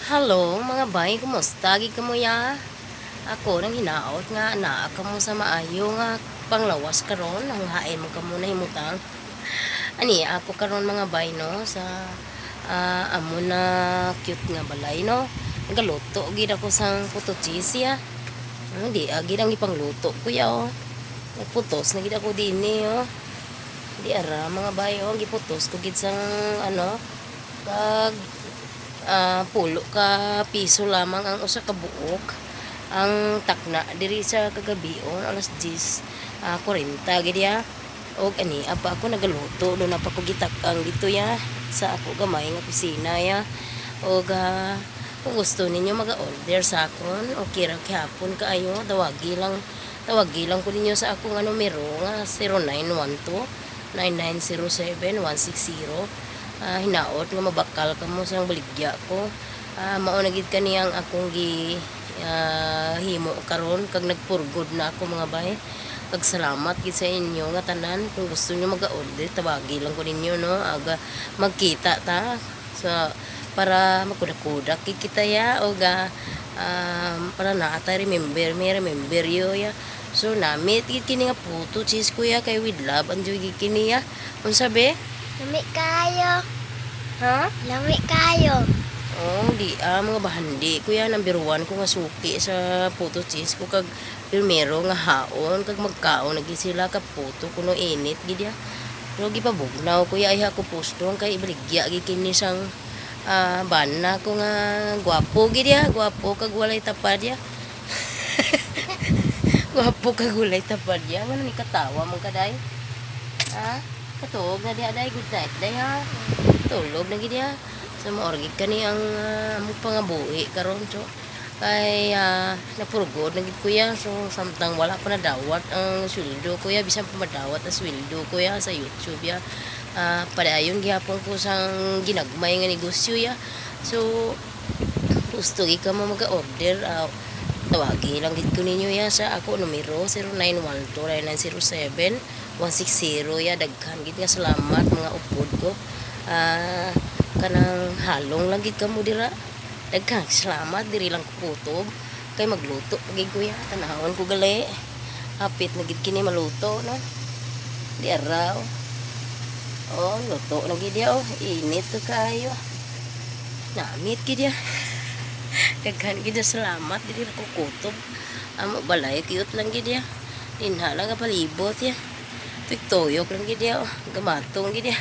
Hello mga bay, kumusta gid kamo ya? Ako nang hinaot nga naa kamo sa maayo nga panglawas karon, ang hain mo kamo nahimutang. Ani ako karon mga bay no sa amo na cute nga balay no. Nagaluto gid ako sang puto cheese ya. Di gid ang ipangluto ko ya oh. Nagputos na gid ako dinhi oh. Di ara mga bay oh, giputos ko gid sang ano kag pulo ka piso lamang ang usa ka buok. Ang takna diri sa kagabion alas 10, 40 gid ya. Og ani apa ako nagaluto do na pa ko gitak-ang dito ya sa ako gamay nga kusina ya. Og kung gusto ninyo maga-order sa akon, okay ra gihapon kaayo, tawagi lang ko ninyo sa akong numero nga 0912 9907 160. Hinaot nga mabakal kamo sa baligya ko. Mao na gid kani ang akong gi himo karon kag nagpurgod na ako mga bay. Kag salamat gid sa inyo nga tanan. Kung gusto niyo maga-order, tawagi lang ko ninyo no. Aga magkita ta sa para makudak-kudak gid kita ya og para naa tay remember me, remember yo ya. So namit gid kini nga puto cheese kuya kay with love anjoy gid kini ya. Unsa be? Lami kayo. Ha? Lami kayo. Oh, di mga bahandi kuya, number 1 ko nga suki sa puto cheese ko kag primero nga haon kag magkaon lagi sila ka puto kuno init gid ya. Pero gipabugnaw kuya ay ako postong kay ibaligya gid kini sang bana ko nga gwapo gid ya, gwapo kag walay tapad ya. Gwapo kag walay tapad ya. Ngano ni katawa man kaday? Ha? Katuog na diha day, good night day ha. Tulog na gid ya. So maor gid kani ang among pangabuhi karon so kay napurgod na gid kuya, so samtang wala pa nadawat ang sweldo kuya, bisan pa madawat ang sweldo kuya sa YouTube ya, padayon gihapon ko sang ginagmay nga negosyo ya. So gusto gid ka mo maga-order, tawagi lang gid ko ninyo ya sa ako numero 0912 9907 160 ya. Daghan gid nga salamat mga upod ko. Kanang halong lang gid kamo dira. Daghan salamat, diri lang ko kutob kay magluto pa gid kuya. Tanawon ko gali, hapit na gid kini maluto no. Di araw oh, luto na gid ya oh, init to kaayo, namit gid ya. Daghan gid salamat, diri ko kutob. Amo balay cute lang gid ya, dinha lang ka palibot ya. Tuyok lang gid ya oh, gamatong gid ya.